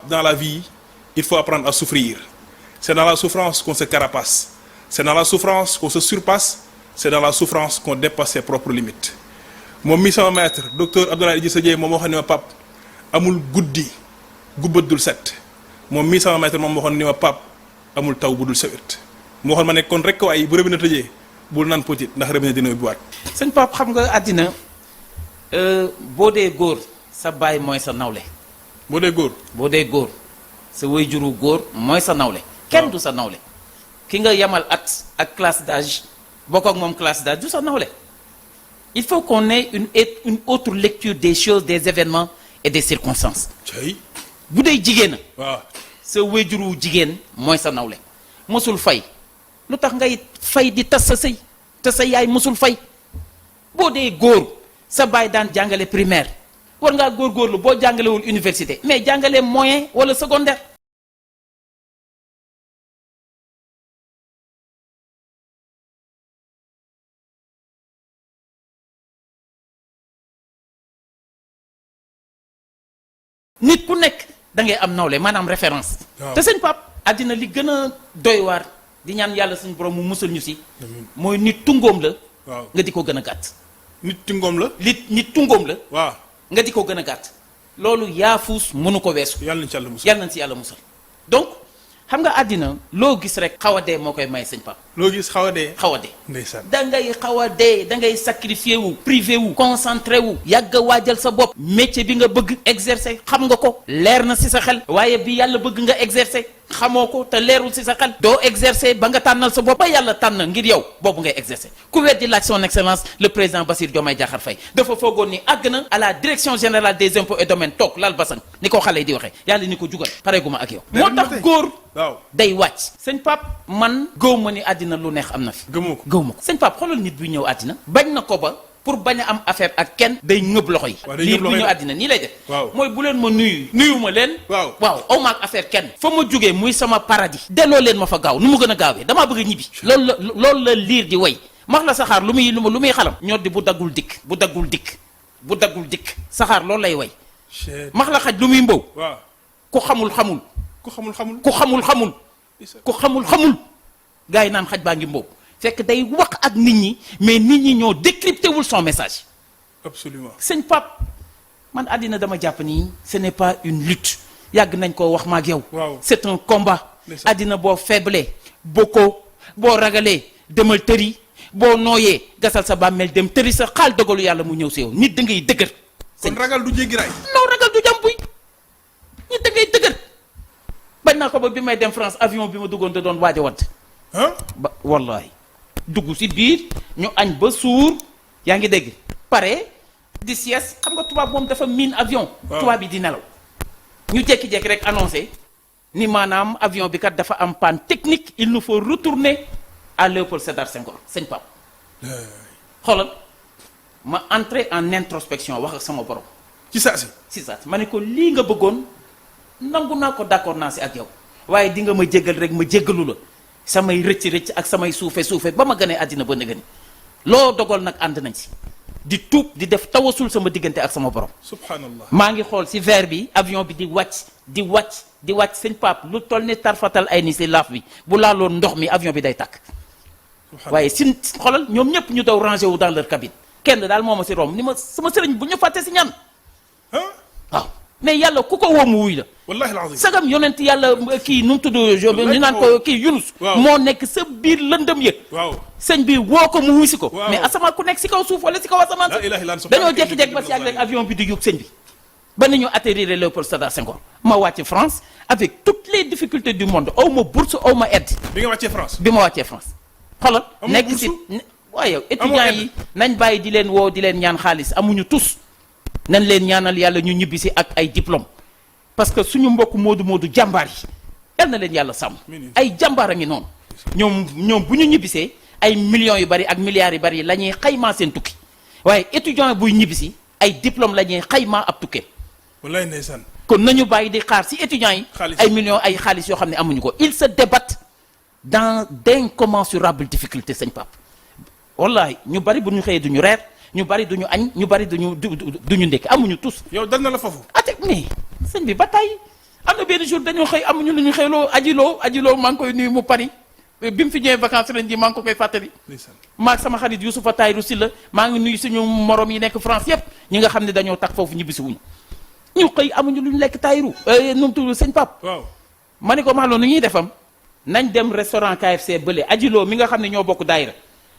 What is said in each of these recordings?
dans la vie, il faut apprendre à souffrir. C'est dans la souffrance qu'on se carapace. C'est dans la souffrance qu'on se surpasse. C'est dans la souffrance qu'on dépasse ses propres limites. moom mi sama maître docteur Abdoulaye Idrissa Dieye moom waxoon ni ma pap amul guddi gu bët dul set moom mi sama maître moom waxoon ni ma pap amul taw bu dul sewet moo waxoon ma ne kon rek waaye bu rëbbi na tëjee bul naan petit ndax rëbbi na dina ubbiwaat. sëñ Pape xam nga àddina boo dee góor sa baay mooy sa nawle. boo dee góor. boo dee góor sa wayjuru góor mooy sa nawle. kenn du sa nawle. ki nga yamal at ak classe d'âge bokk ak moom classe d'âge du sa nawle. il faut qu'on ait une autre lecture des choses, des événements et des circonstances. bu dee jigéen waaw sa wéjuru jigéen mooy sa nawle mosul fay lu tax ngay fay di tas sa sëy te sa yaay mosul fay. boo dee góor sa baay daan jàngale primaire war ngaa góorgóorlu boo jàngalewul université mais jàngale moyen wala secondaire. nit ku nekk da ngay am nawle maanaam référence. te sëñ Pape àddina li gën a doy waar di ñaan yàlla suñu borom mu musal ñu si. mooy nit tungoom la. nga di ko gën a gàtt. nit tungoom la. nit tungoom la. waaw nga di ko gën a gàtt. loolu yaafuus mënu ko weesu. yàlla nañ ci yàlla musal yàlla nañ si yàlla musal. donc xam nga àddina loo gis rek xaw a dee moo koy may sëñ Pape. loo gis xaw a dee. xaw a dee. ndeysaan da ngay xaw a dee da ngay sacrifié wu privé wu concentré wu yàgg a waajal sa bopp métier bi nga bëgg exercer xam nga ko leer na si sa xel waaye bi yàlla bëgg nga exercer xamoo ko te leerul si sa xel doo exercer ba nga tànnal sa bopp ba yàlla tànn ngir yow boobu ngay exercer ku weddi laaj son excellence le président Bassirou Diomaye Diakhar Faye dafa foogoon ni àgg na à la direction générale des impôts et domaines toog lal basang ni ko xale yi di waxee yàlla ni ko jugal pareeguma ak yow moo tax góor waaw day wàcc sëñ Pape man gëw ma ni àddina lu neex am na fi gëmoo ko gëw ma ko sëñ Pape xoolal nit bi ñëw àddina bañ na ko ba pour bañ a am affaire ak kenn day ñëb loxo yi lii bu ñëw àddina nii lay def mooy bu leen ma nuyu ma leen waaw aw ma ak affaire kenn fa ma jógee muy sama paradis delloo leen ma fa gaaw nu mu gën a gaawee damaa bëgg a ñibbi loolu la liir di way max la saxaar lu muy xalam ñor di bu daggul dikk saxaar loolu lay way max la xaj lu muy mbow ku xamul gars yi naan xaj baa ngi mbow fekk day wax ak nit ñi mais nit ñi ñoo décrypté wul son message. absolument sëñ Pape man àddina dama jàpp nii ce n'est pas une lutte yàgg nañ koo wax ma ak yow. c'est un combat. àddina boo faible boo ragalee demal tëri boo nooyee gasal sa bàmmeel dem tëri sa xaal dogalu yàlla mu ñëw si yow nit da ngay dëgër. kon ragal du jéggi raay. non ragal du jàmpuy nit da ngay dëgër bañ naa ko ba bi may dem France avion bi ma duggoon da doon waaj a wadd ba wallahi dugg si biir ñu añ ba suur yaa ngi dégg pare di sieste xam nga tubaab moom dafa miin avion tubaab bi di nelaw ñu jékki-jékki rek annoncé ni maanaam avion bi kat dafa am panne technique il nous faut retourner à Léopold Sédar Senghor sëñ Pape xoolal ma entrer en introspection wax ak sama borom ci saa si ma ne ko lii nga bëggoon nangu naa ko d'accord naa si ak yow waaye di nga ma jéggal rek ma jéggalu la samay rëcc ak samay suufe ba ma gënee àddina ba nëgëni loo dogal nag ànd nañ si di tuub di def tawasul sama diggante ak sama borom subhanallah maa ngi xool si verre bi avion bi di wàcc sëñ Pape lu toll ni tarfatal ay ni si laaf bi bu laaloon ndox mi avion bi day tàkk waaye si xoolal ñoom ñëpp ñu daw rangé wu dans leur cabine kenn daal moo ma si romb ni ma sama sëriñ bu ñu fàtte si ñaan waaw mais yàlla ku ko woo mu wuy la wallahi alazim sagam yonent yàlla kii nu mu tudd ñu naan ko kii Yunus moo nekk sa biir lëndëm yëg sëñ bi woo ko mu wuy si ko mais asamaan ku nekk si kaw suuf wala si kaw asamaan si dañoo jékki-jékki ba si yàgg rek avion bi di yóbbu sëñ bi ba nañu atterrir Léopold Sédar Senghor ma wàcce France avec toutes les difficultés du monde aw ma bourse aw ma aide bi nga wàccee France xoolal nekk si waaye yow étudiants yi nañ bàyyi di leen woo di leen ñaan xaalis amuñu tous nañ leen ñaanal yàlla ñu ñibbisi ak ay diplôme parce que suñu mbokk moodu jàmbaar yi yal na leen yàlla sàmm ay jàmbaar a ngi noonu ñoom bu ñu ñibbisee ay millions yu bari ak milliards yu bari la ñuy xaymaa seen tukki waaye étudiant buy ñibbisi ay diplôme la ñuy xaymaa ab tukkee wallaay ndeysaan kon nañu bàyyi di xaar si étudiants yi ay millions ay xaalis yoo xam ne amuñu ko ils se débattent dans d'incommensurables difficultés sëñ Pape wallahi ñu bari bu ñu xëyee duñu reer ñu bari duñu añ ñu bari duñu ndekki amuñu tous yow dal na la foofu ate mais sëñ bi ba tey am na benn jour dañoo xëy amuñu lu ñu xëyloo ajiloo maa ngi koy nuyu mu Paris bi mu fi ñëwee vacances ren ji maa ngi ko koy fàttali. maag sama xarit Youssoufa Tayrou Sylla maa ngi nuyu suñu morom yi nekk France yépp ñi nga xam ne dañoo tax foofu ñibbisi wuñu ñu xëy amuñu lu ñu lekk Tayrou nu mu tudd sëñ Pape. waaw ma ne ko maa loolu nu ñuy defam nañ dem restaurant KFC bële ajiloo mi nga xam ne ñoo bokk daayira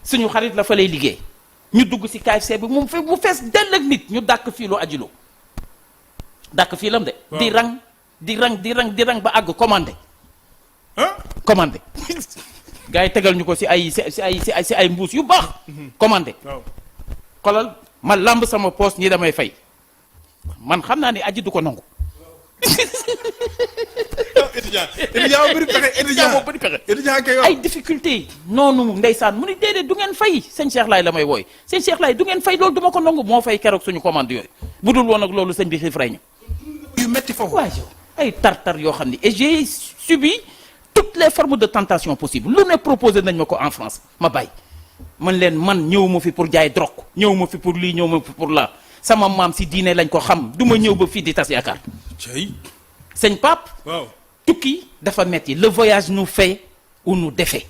suñu xarit la fa lay liggéey ñu dugg si KFC bi mu fees dell ak nit ñu dàkk fiiloo ajiloo dàkk fiilam de. di rang ba àgg commandé. commandé gars yi tegal ñu ko si ay mbuus yu baax. commandé. waaw xolal ma lamb sama poos ñi damay fay man xam naa ni aji du ko nangu. étudiant ay difficulté yi noonu ndeysaan mu ni déedéet du ngeen fay sëñ Cheikh Laye la may wooy sëñ Cheikh Laye du ngeen fay loolu du ma ko nangu moo fay keroog suñu commande yooyu bu dul woon ak loolu sëñ bi xiif rey ñu. yu metti foofu. waaw ay tartar yoo xam ni et j'ai subi toutes les formes de tentation possibles lu ne proposé nañ ma ko en France ma bàyyi man leen man ñëwuma fi pour jaay drogue ñëwuma fi pour lii ñëwuma fi pour laa sama maam si diine lañ ko xam du ma ñëw ba fii di tas yaakaar. sëñ Pape. waaw tukki dafa metti le voyage nous fait ou nous défait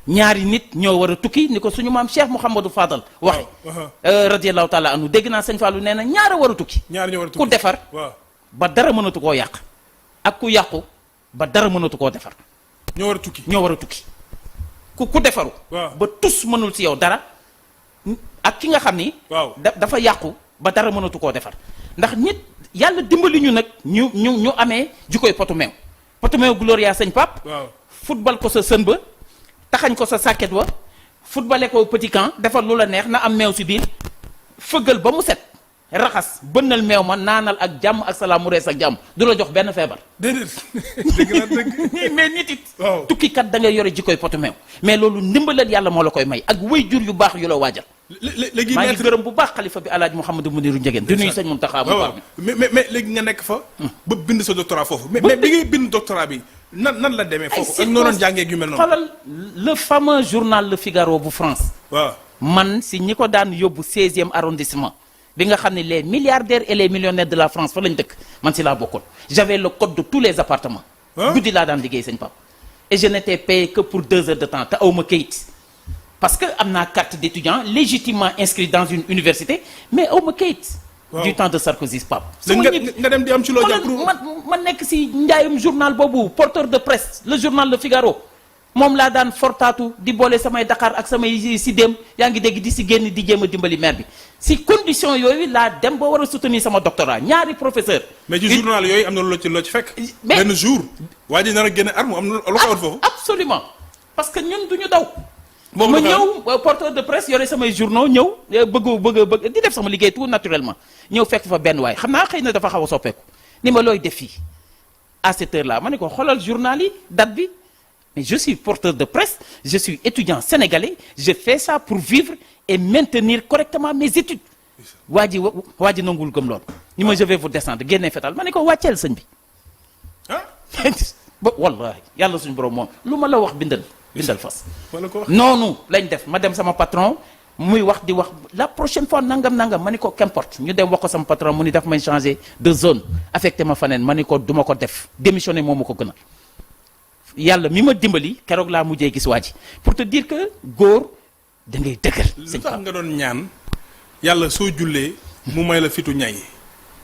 ñaari nit ñoo war a tukki ni ko suñu maam Cheikh Mouhamadou Fadal waxe radiyallahu taala anhu dégg naa sëñ Fallou nee na ñaara war a tukki. ku defar. ba dara mënatu koo yàq ak ku yàqu ba dara mënatu koo defar. ñoo war a tukki. ku defaru. ba tus mënul si yow dara ak ki nga xam ni. dafa yàqu ba dara mënatu koo defar ndax nit yàlla dimbali ñu nag ñu amee jikoy potu meew Gloria sëñ Pape. football ko sa sën ba taxañ ko sa sàkket wa footballé ko petit camp defar lu la neex na am meew si biir fëggal ba mu set. raxas bënnal meew ma naanal ak jàmm ak salaam mu rees ak jàmm du la jox benn feebar. déedéet dëgg la dëgg. mais nit it. tukkikat da ngay yore jikkoy potu meew. mais loolu ndimbalal yàlla moo la koy may ak way jur yu baax yu la waajal. léegi maa ngi gërëm bu baax xalifa bi El Hadj Mouhamadou Mounirou Ndiéguène. di nuyu sëñ Mountakha bu baax mais léegi nga nekk fa. ba bind sa doctorat foofu. mais bi ngay bind doctorat bi nan la demee foofu. ak noonu jàngee yu mel noonu. xoolal le fameux journal Le Figaro bu France. waaw man si ñi ko daan yóbbu 16e arrondissement. bi nga xam ne les milliardaires et les millionnaires de la France fa lañ dëkk man si laa bokkoon j'avais le code de tous les appartements. guddi laa daan liggéey sëñ Pape. et je n'étais payé que pour 2 heures de temps te aw ma kayit parce que am naa carte d'étudiant légitimement inscrit dans une université mais aw ma kayit. du temps de Sarkozy Pape. nga dem di am ci loo jàpp ma nekk si njaayum journal boobu porteur de presse le journal Le Figaro. moom laa daan fortaatu di boole samay Dakar ak samay sidéem yaa ngi dégg di si génn di jéem a dimbali maire bi si condition yooyu laa dem ba war a soutenir sama doctorat ñaari professeur. mais ci journal yooyu am na loo ci fekk. benn jour waa ji nar a génne arme am na lu ko war foofu. absolument parce que ñun du ñu daw. ma ñëw porteur de presse yore samay journaux ñëw bëgg di def sama liggéey tout naturellement ñëw fekk fa benn waay xam naa xëy na dafa xaw a soppeeku ni ma looy def fii à cette heure là ma ne ko xoolal journal yi date bi. mais je suis porteur de presse je suis étudiant sénégalais je fais ça pour vivre et maintenir correctement mes études waa ji nangul gëm loolu ni ma je vais vous descendre génnee fetal ma ne ko wàcceel sëñ bi ba wallahi yàlla suñu borom moom lu ma la wax bindal fas noonu lañ def ma dem sama patron muy wax di wax la prochaine fois nangam ma ni ko qu'importe ñu dem wax ko sama patron mu ni daf may changer de zone affecté ma faneen ma ni ko duma ko def démissionné moo ma ko gënal yàlla mi ma dimbali keroog laa mujjee gis waa ji pour te dire que góor da ngay dëgër. lu tax nga doon ñaan yàlla soo jullee mu may la fitu ñay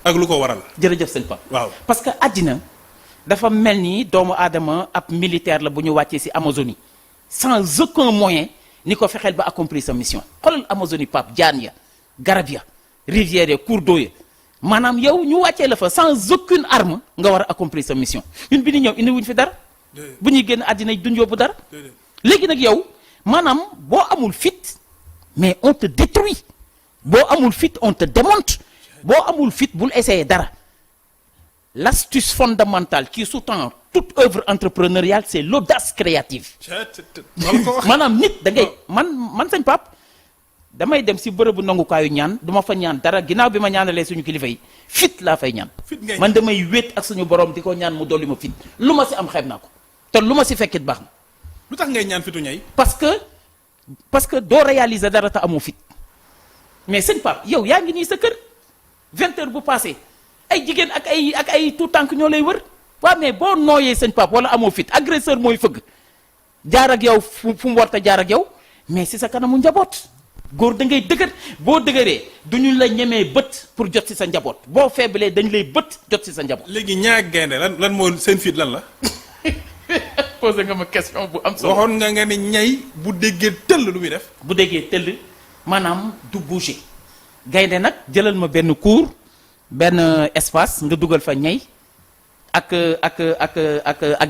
ak lu ko waral. jërëjëf sëñ Pape. waaw parce que àddina dafa mel ni doomu aadama ab militaire la bu ñu wàccee ci Amazonie sans aucun moyen ni ko fexeel ba accomplir sa mission xoolal Amazonie Pape jaan ya garab ya rivière ya cours d'eau ya maanaam yow ñu wàccee la fa sans aucune arme nga war a accomplir sa mission ñun bi ni ñëw indi wuñ fi dara. bu ñuy génn àddina duñ yóbbu dara. léegi nag yow maanaam boo amul fit mais on te détruit boo amul fit on te démonte boo amul fit bul essayer dara l'astuce fondamentale qui sous-tend toute œuvre entrepreneuriale c'est l'audace créative. maanaam nit da ngay man sëñ Pape damay dem si bërëbu nangukaayu ñaan duma fa ñaan dara ginnaaw bi ma ñaanalee suñu kilifa yi fit laa fay ñaan. man damay wéet ak suñu borom di ko ñaan mu dolli ma fit lu ma si am xeeb naa ko. te lu ma si fekkit baax na. lu tax ngay ñaan fitu ñay. parce que doo réaliser dara te amoo fit mais sëñ Pape yow yaa ngi nii sa kër 20 heures bu passé ay jigéen ak ay tout tànk ñoo lay wër waaw mais boo nooyee sëñ Pape wala amoo fit agresseur mooy fëgg jaar ak yow fu mu war a jaar ak yow mais si sa kanamu njaboot góor da ngay dëgër boo dëgëree du ñu la ñemee bët pour jot si sa njaboot boo feebalee dañ lay bët jot si sa njaboot. léegi ñaar gaynde lan moo seen fit lan la. posé nga ma question bu am solo. waxoon nga ni ñay bu déggee tëll lu muy def. bu déggee tëll maanaam du bouger gaynde nag jëlal ma benn cour benn espace nga dugal fa ñay ak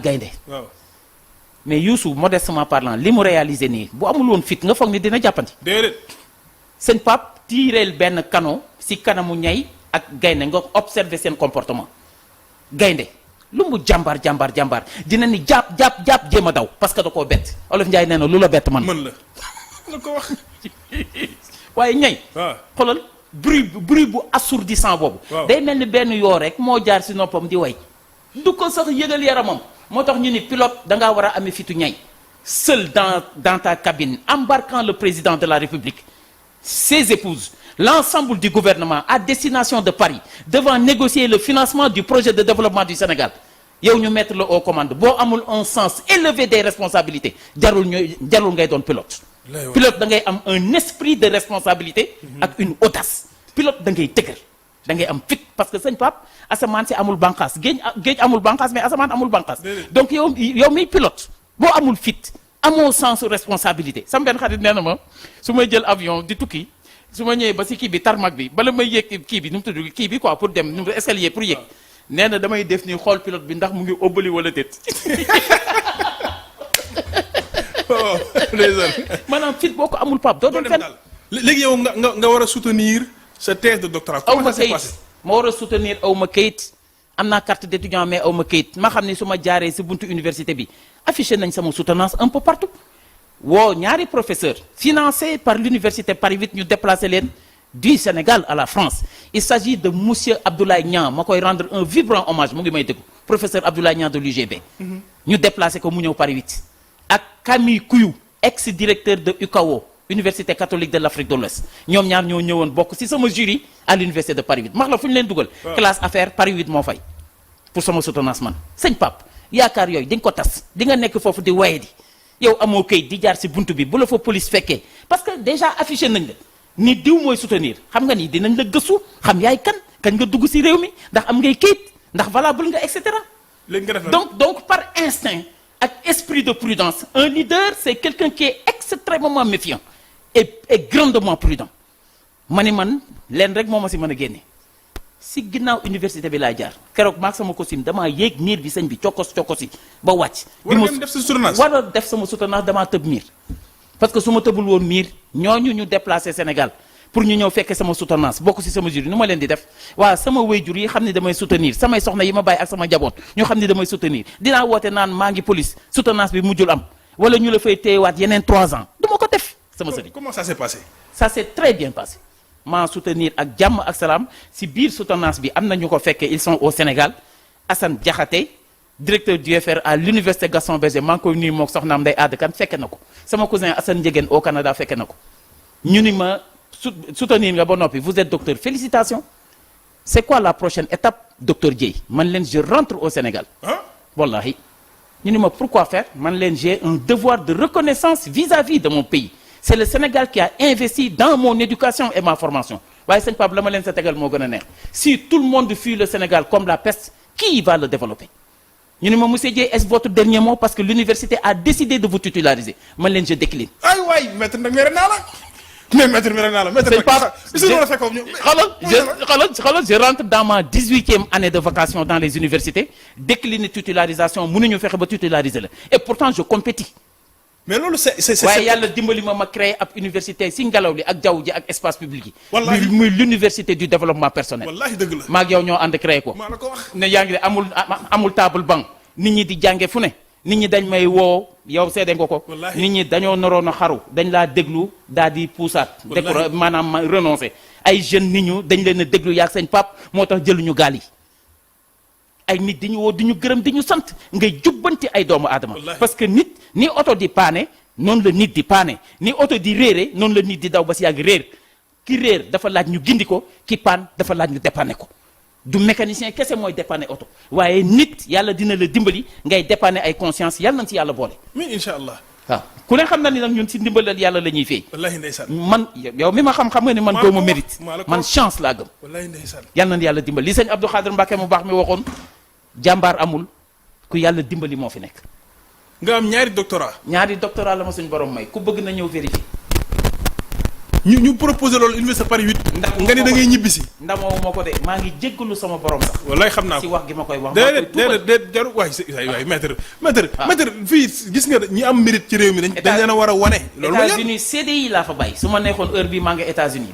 gaynde waaw. mais Youssou modestement parlant li mu réalisé nii bu amul woon fit nga foog ni dina jàppandi. déedéet. sëñ Pape tiireel benn canon si kanamu ñay ak gaynde nga observer seen comportement gaynde lu mu jàmbaar dina ni jàpp jéem a daw parce que da koo bett Olof Njaay nee na lu la bett man. mën la ko wax. waaye ñay. waaw xoolal bruit bu assourdissant boobu. day mel ni benn yoo rek moo jaar si noppam di way. du ko sax yëgal yaramam moo tax ñu ni pilote da ngaa war a amee fitu ñay. seul dans ta cabine embarquant le président de la République ses épouses l'ensemble du gouvernement à destination de Paris devant négocier le financement du projet de développement du Sénégal yow ñu mettre le aux commandes boo amul un sens élevé des responsabilités jarul ngay doon pilote. pilote da ngay am un esprit de responsabilité ak une audace pilote da ngay tëgër da ngay am fit parce que sëñ Pape asamaan si amul bànqaas géej amul bànqaas mais asamaan amul bànqaas donc yow miy pilote boo amul fit amoo sens responsabilité sama benn xarit nee na ma su may jël avion di tukki su ma ñëwee ba si kii bi tarmac bi bala may yéeg kii bi nu mu tudd kii bi quoi pour dem nu mu escalier pour yéeg nee na damay def ni xool pilote bi ndax mu ngi óbbali wala déet maanaam fit boo ko amul Pape doo dem fenn. léegi yow nga war a soutenir sa thèse de doctorat. aw ma kayit ma war a soutenir aw ma kayit am naa carte d'étudiant mais aw ma kayit ma xam ne su ma jaaree si buntu université bi affiché nañ sama soutenance un peu partout woo ñaari professeur financé par l'université Paris 8 ñu déplacé leen du Sénégal à la France il s'agit de monsieur Abdoulaye Niang ma koy rendre un vibrant hommage mu ngi may déglu professeur Abdoulaye Niang de l'UGB ñu déplacé ko mu ñëw Paris 8 ak Camille Kouyou ex-directeur de UCAO Université catholique de l'Afrique de l'Ouest ñoom ñaar ñoo ñëwoon bokk ci sama jury à l'université de Paris 8 max la fu ñu leen dugal classe affaires Paris 8 moo fay pour sama soutenance man sëñ Pape yaakaar yooyu di nga ko tas di nga nekk foofu di waye di yow amoo kayit di jaar ci buntu bi bu la fa police fekkee parce que déjà affiché nañ la ni diw mooy soutenir xam nga ni dinañ la gëstu xam yaay kañ nga dugg ci réew mi ndax am ngay kayit ndax valable nga et cetera donc par instinct ak esprit de prudence un leader c'est quelqu'un qui est extrêmement méfiant et grandement prudent ma ni man leen rek moo ma ci mën a génne si ginnaaw université bi laa jaar keroog maag sama costume damaa yéeg miir bi sëñ bi cokkos yi ba wàcc bi ma war a def sama soutenance damaa tëb miir parce que su ma tëbul woon miir ñooñu ñu déplacé Sénégal pour ñu ñëw fekke sama soutenance bokk ci sama jury nu ma leen di def waaw sama waajur yi xam ne damay soutenir samay soxna yi ma bàyyi ak sama njaboot ñu xam ne damay soutenir dinaa woote naan maa ngi police soutenance bi mujjul am wala ñu la fay téyewaat yeneen 3 ans du ma ko def sama sëriñ. Comment ça s'est passé? Ça s'est très bien passé maa soutenir ak jàmm ak salaam ci biir soutenance bi am na ñu ko fekkee ils sont au Sénégal Assane Diakhaté directeur du UFR à l'université Gaston Berger maa ngi koy nuyu mook soxnaam Ndeye Adda Kane fekke na ko sama cousin Assane Ndiéguène au Canada fekke na ko ñu ni ma soutenir nga ba noppi vous êtes docteur félicitations c'est quoi la prochaine étape docteur Dieye man leen je rentre au Sénégal wallahi ñu ni ma pourquoi faire man leen j'ai un devoir de reconnaissance vis-à-vis de mon pays c'est le Sénégal qui a investi dans mon éducation et ma formation waaye sëñ Pape la ma leen sa tegal moo gën a neex si tout le monde fuit le Sénégal comme la peste qui va le développer ñu ne ma monsieur Dieye est-ce votre dernier mot parce que l'université a décidé de vous titulariser man leen je décline. ay waay maître nag mere naa la mais maître mere naa la maître nag xoolal je rentre dans ma 18e année de vacation dans les universités décliner titularisation mënuñu fexe ba titulariser la et pourtant je compétis. mais loolu c'est waaye yàlla dimbali ma créé ab université si ngelaw li ak jaww ji ak espace public yi. wallaahi muy l'université du développement personnel. wallaahi dëgg la maa ak yow ñoo ànd créé ko. maa la ko wax ne yaa ngi ne amul table banc nit ñi di jànge fu ne nit ñi dañ may woo yow seede nga ko. wallaahi nit ñi dañoo naroon a xaru dañ laa déglu daal di puusaat. wallaahi maanaam renoncer ay jeunes nit ñu dañ leen a déglu yaag seen pap moo tax jëluñu gaal yi. ay nit di ñu woo di ñu gërëm di ñu sant ngay jubbanti ay doomu aadama. parce que nit ni oto di paane. noonu la nit di paane ni oto di réere noonu la nit di daw ba si yàgg réer ki réer dafa laaj ñu gindi ko ki paan dafa laaj ñu dépanne ko du mécanicien kese mooy dépanner oto waaye nit yàlla dina la dimbali ngay dépanner ay conscience yàlla nañ ci yàlla boole. mais incha allah. waaw ku ne xam na ni nag ñun ci ndimbalal yàlla la ñuy fay. wallaahi ndeysaan. man yow mi ma xam nga ni man gëwuma mérite man chance laa gëm. wallaahi ndeysaan. yàlla nañ yàlla dimbali li sëñ Abdou Khadre Mbacké mu baax mi waxoon jàmbaar amul ku yàlla dimbali moo fi nekk. nga am ñaari doctorat. ñaari doctorat la ma suñu borom may ku bëgg na ñëw vérifier. ñu proposé loolu université Paris 8. ndax nga ni da ngay ñibbisi. ndamoo ma ko de maa ngi jéggalu sama borom sax. wallaay xam naa ko ci wax gi ma koy wax. déedéet jaru waay maître fii gis nga ñi am mérite ci réew mi dañ leen a war a wane. loolu mooy États-Unis CDI laa fa bàyyi su ma neexoon heure bii maa ngi États-Unis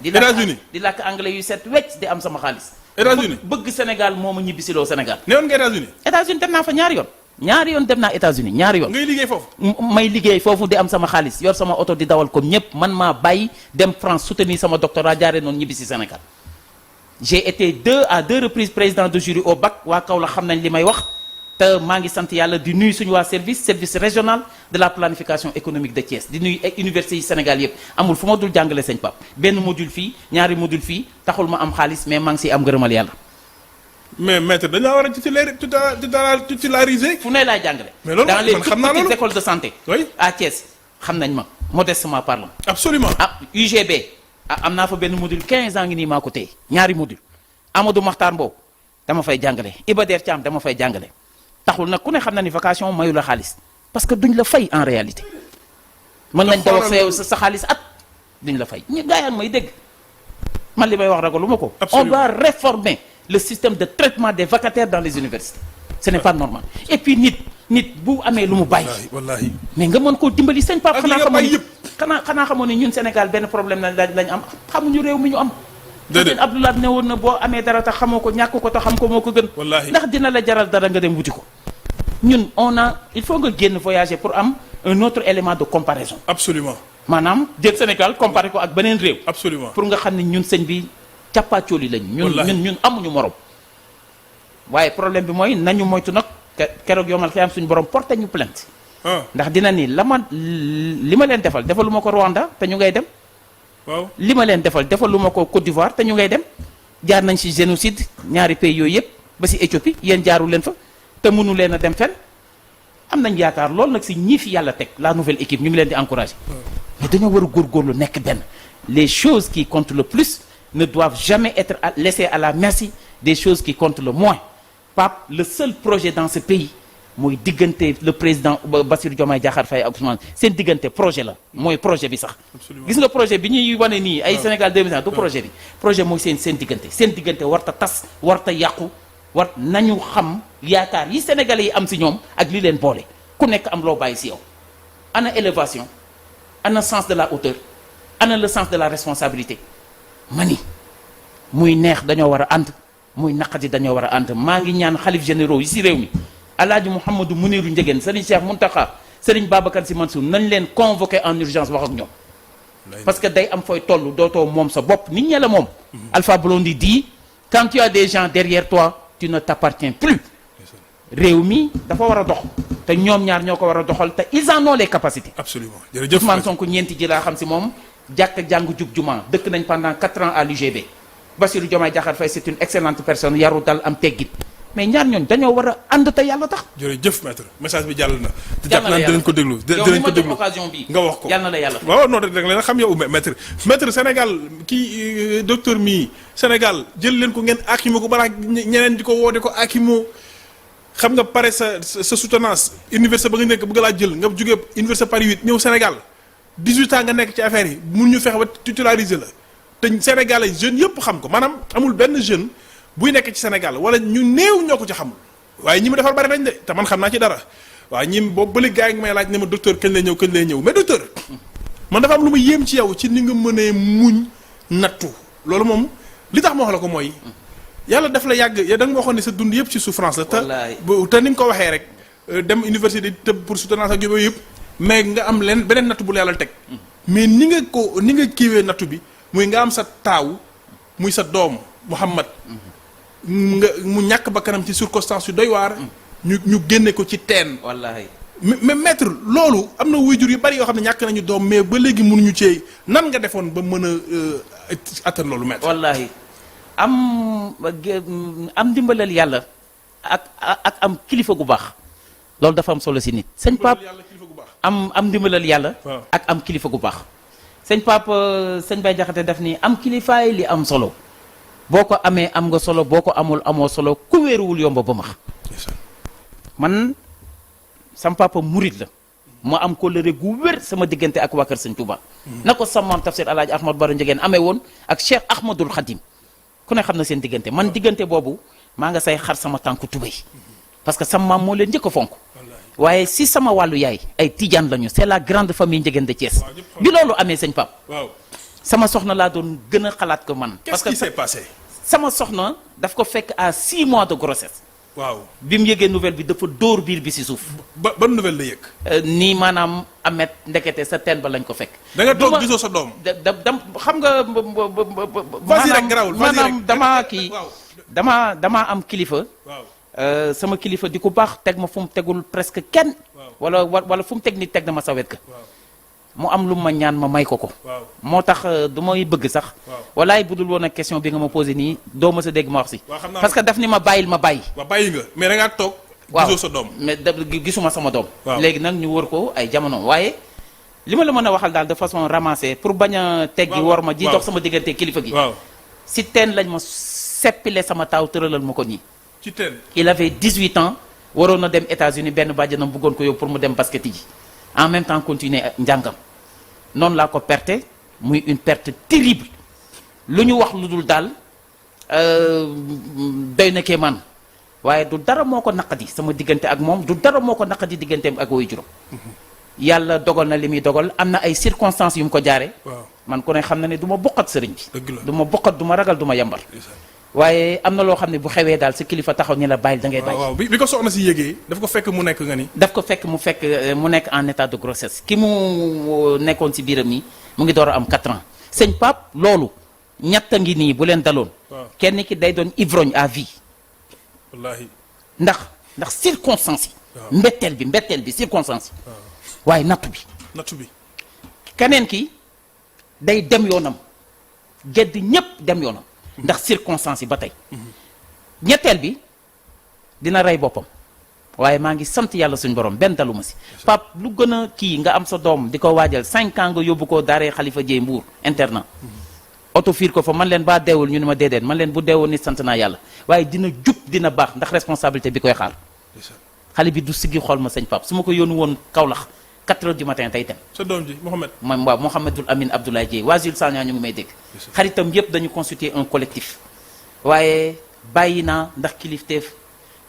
di làkk anglais yu set wecc di am sama xaalis. États-Unis bëgg Sénégal moo ma ñibbisiloo Sénégal. ne woon nga États-Unis. États-Unis dem naa fa ñaari yoon dem naa États-Unis ñaari yoon. ngay liggéey foofu. may liggéey foofu di am sama xaalis yor sama oto di dawal comme ñëpp man maa bàyyi dem France soutenir sama doctorat jaaree noonu ñibbi si Sénégal. j'ai été à deux reprises président de jury au bac waa Kaolack xam nañ li may wax te maa ngi sant yàlla di nuyu suñu waa service régional de la planification économique de Thiès di nuyu université yi Sénégal yëpp amul fu ma dul jàngale sëñ Pape benn module fii ñaari module fii taxul ma am xaalis mais maa ngi siy am ngërëmal yàlla. mais maître dañu la war a titulariser. fu ne laay jàngale. mais loolu dans les man xam naa toutes loolu petites écoles de santé. oui à Thiès xam nañ ma modestement parlant. absolument. UGB am naa fa benn module 15 ans ngi nii maa ko téye ñaari module Amadou Makhtar Mbow dama fay jàngale Iba Der Thiam dama fay jàngale taxul nag ku ne xam na ni vacation mayu la xaalis parce que duñ la fay en réalité. mën nañ daw ak sa xaalis at duñ la fay ñu gaa may dégg man li may wax ragalu ma ko. on doit réformer le système de traitement des vacataires dans les universités. ce n'est pas normal et puis nit bu amee lu mu bàyyi. wallaahi mais nga mën koo dimbali sëñ Pape. xanaa xamoon ni ñun Sénégal benn problème lañ am xamuñu réew mi ñu am. déedéet Abdoulaye ne woon na boo amee dara tax xamoo ko ñàkk ko tax xam ko moo ko gën. wallaahi ndax dina la jaral dara nga dem wuti ko. ñun il faut nga génn voyager pour am un autre élément de comparaison. absolument maanaam jël Sénégal comparé ko ak beneen réew. absolument pour nga xam ne ñun sëñ bi càppaacooli lañ. ñun amuñu morom. waaye problème bi mooy nañu moytu nag keroog yomal xiyam suñu borom porté ñu plainte. ndax dina ni li ma leen defalu ma ko Rwanda te ñu ngay dem. waaw li ma leen defalu ma ko Côte d'Ivoire te ñu ngay dem. jaar nañ ci génocide ñaari pays yooyu yëpp ba ci Éthiopie yéen jaaru leen fa te mënu leen a dem fenn am nañ yaakaar loolu nag ci ñii fi yàlla teg la nouvelle équipe ñu ngi leen di encourager. mais dañoo war a góorgóorlu nekk benn. les choses qui comptent le plus ne doivent jamais être laissées à la merci des choses qui comptent le moins. Pape le seul projet dans ce pays mooy diggante le président Bassirou Diomaye Diakhar Faye ak Ousmane seen diggante projet la mooy projet bi sax. gis nga projet bi ñuy wane nii ay Sénégal 2000 du projet bi. projet mooy seen diggante warta tas warta yàqu nañu xam yaakaar yi Sénégalais yi am si ñoom ak li leen boole ku nekk am loo bàyyi si yow. ana élévation ana sens de la hauteur ana le sens de la responsabilité mani muy neex dañoo war a ànd. muy naqati dañoo war a ànd maa ngi ñaan xalif généraux yi si réew mi alaaji Mouhamadou Mouniru Ndiéguène Serigne Cheikh Mountakha Serigne Babacar Sy Mansour nañ leen convoqué en urgence wax ak ñoom parce que day am fooy toll dootoo moom sa bopp nit ñe la moom Alpha Blondy dit quand tu as des gens derrière toi tu ne t'appartiens plus réew mi dafa war a dox te ñoom ñaar ñoo ko war a doxal te ils en ont les capacités. absolument jërëjëf Ousmane Sonko ñeenti ji laa xam si moom jàkk jàng jub juma dëkk nañ pendant 4 ans à l'UGB Bassirou Diomaye Diakhar Faye c'est une excellente personne yaru dal am teggin mais ñaar ñooñ dañoo war a ànd te yàlla tax. jërëjëf maître message bi jàll na. te jàpp naa dinañ ko déglu dinañ ko déglu occasion bi nga wax ko yàlla na la yàlla. waaw non rek la xam yow maître Sénégal kii docteur mi Sénégal jël leen ko ngeen akimo ko balaa ñeneen di ko woo di ko akimo xam nga pare sa soutenance université ba nga nekk bëgg laa jël nga jógee université Paris 8 ñëw Sénégal 18 ans nga nekk ci affaire yi mun ñu fexe ba titulariser la. te Sénégalais jeunes yëpp xam ko maanaam amul benn jeune buy nekk ci Sénégal wala ñu néew ñoo ko ci xamul waaye ñi mu defar bari nañ de te man xam naa ci dara waaye ñi boobu ba léegi gars yi ngi may laaj ne ma docteur kañ lay ñëw mais docteur man dafa am lu ma yéem ci yow ci ni nga mënee muñ nattu loolu moom li tax ma wax la ko mooy yàlla daf la yàgg da nga ma waxoon ne sa dund yëpp ci souffrance la te ni nga ko waxee rek dem université tëb pour soutenance ak yooyu yëpp mais nga am beneen nattu bu la yàlla teg mais ni nga kiiwee nattu bi muy nga am sa taaw muy sa doom Mouhamad mu ñàkk ba kanam ci circonstance yu doy waar ñu génne ko ci teen wallaahi mais maître loolu am na waajur yu bari yoo xam ne ñàkk nañu doom mais ba léegi mënuñu cee nan nga defoon ba mën a attan loolu maître wallaahi am ndimbalal yàlla ak am kilifa gu baax loolu dafa am solo si nit sëñ Pape am ndimbalal yàlla ak am kilifa gu baax sëñ Pape sëñ Baye Jaxate daf ni am kilifaay li am solo boo ko amee am nga solo boo ko amul amoo solo ku wéeruwul yomb ba max man sam papa murit la ma am kóllëre gu wér sama diggante ak waa kër sëñ Touba na ko sama maam tafsir alaaji Ahmad Baro Njegeen amee woon ak Cheikh Ahmadul Khadim ku ne xam na seen diggante man diggante boobu maa nga say xar sama tànku tubéy parce que sama maam moo leen njëkk a fonk waaye si sama wàllu yaay ay tijaan lañu c'est la grande famille Njegeen de Thiès bi loolu amee sëñ Pape sama soxna laa doon gën a xalaat ko man parce que qu'est-ce qui s'est passé sama soxna daf ko fekk à 6 mois de grossesse waaw bi mu yëgee nouvelle bi dafa dóor biir bi si suuf. ban nouvelle la yëg. nii maanaam Amet ndekete sa teen ba lañ ko fekk. da nga toog gisoo sa doom. xam nga. vas-y rek garaawul maanaam damaa am kilifa. waaw sama kilifa di ko baax teg ma fu mu tegul presque kenn. wala fu mu teg nit teg na ma sa wet ka mu am lu ma ñaan ma may ko. moo tax du may bëgg sax. walaay budul woon ak question bi nga ma posé nii doo ma sa dégg ma wax si. parce que daf ni ma bàyyil ma bàyyi. waaw bàyyi nga mais da ngaa toog. gisoo sa doom mais gisuma sama doom. léegi nag ñu wër ko ay jamono waaye li ma la mën a waxal daal de façon ramassée pour bañ a teggi war ma ji dox sama diggante kilifa gi. si teen lañ ma seppile sama taaw tëralal ma ko nii. ci teen il avait 18 ans waroon na dem États-Unis benn bàjjanam bëggoon ko yóbbu pour mu dem basket ji en même temps continuer njàngam. noonu laa ko perte muy une perte terrible lu ñu wax lu dul daal doy na kee man waaye du dara moo ko naqadi sama diggante ak moom du dara moo ko naqadi digganteem ak woy juróom yàlla dogal na li muy dogal am na ay circonstances yu mu ko jaare man ku ne xam na ne du ma bokkat sëriñ bi du ma bokkat du ma ragal du ma yambar waaye am na loo xam ne bu xewee daal sa kilifa taxaw ni la bàyyil da ngay bàyyi. waaw bi ko soxna si yégee daf ko fekk mu nekk nga ni. daf ko fekk mu nekk en état de grossesse ki mu nekkoon si biiram nii mu ngi door a am 4 ans sëñ Pape loolu ñett a ngi nii bu leen daloon. kenn ki day doon ivrogne à vie. wallaahi. ndax circonstance yi. mbetteel bi circonstance yi. waaye nattu bi. keneen ki day dem yoonam gedd ñépp dem yoonam. ndax circonstance yi ba tey ñetteel bi dina rey boppam waaye maa ngi sant yàlla suñu borom benn daluma si Pape lu gën a kii nga am sa doom di ko waajal 5 ans nga yóbbu ko daaree Xalifa Jéey Mbuur internat oto fiir ko fa man leen baa deewul ñu ne ma déedéet man leen bu deewul ni sant naa yàlla waaye dina jub dina baax ndax responsabilité bi koy xaar xale bi du siggi xool ma sëñ Pape su ma ko yónnu woon Kaolack 4 heures du matin tey dem. sa doom ji Mohamed. waaw Mouhamadul Amin Abdoulaye Dieye waa Jules Sagna ñu ngi may dégg. xaritam yépp dañu constituer un collectif. waaye bàyyi naa ndax kilifteef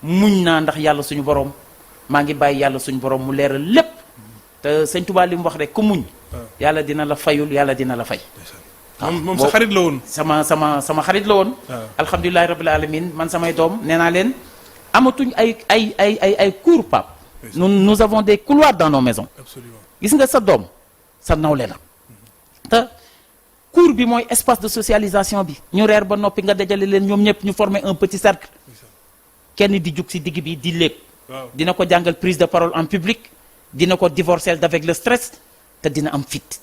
muñ naa ndax yàlla suñu borom maa ngi bàyyi yàlla suñu borom mu leeral lépp te sëñ Touba li mu wax rek ku muñ. yàlla dina la fayul yàlla dina la fay. moom sa xarit la woon. sama xarit la woon. alhamdulilahi rabbil alamin man samay doom nee naa leen amatuñ ay cours Pape. nous avons des couloirs dans nos maisons. Absolument. gis nga sa doom sa nawle la te cours bi mooy espace de socialisation bi ñu reer ba noppi nga dajale leen ñoom ñëpp ñu former un petit cercle kenn di jug si digg bi di léeg dina ko jàngal prise de parole en public dina ko divorcer d'avec le stress te dina am fit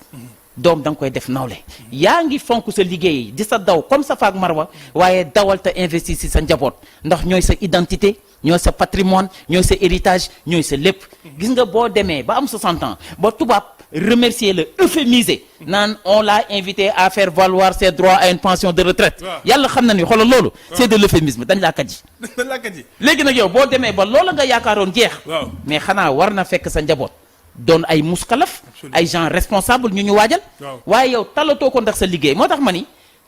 doom da nga koy def nawle yaa ngi fonk sa liggéey di sa daw comme sa faak marwa waaye dawal te investir si sa njaboot ndax ñooy sa identité ñooy sa patrimoine ñooy sa héritage ñooy sa lépp gis nga boo demee ba am 60 ans ba tubaab remercier le euphémiser naan on l'a invité à faire valoir ses droits à une pension de retraite yàlla xam na ni xoolal loolu c'est de l'euphémisme dañ laa kaji léegi nag yow boo demee ba loola nga yaakaaroon jeex mais xanaa war na fekk sa njaboot doon ay muskalaf ay gens responsables ñu waajal waaye yow talatoo ko ndax sa liggéey moo tax ma ni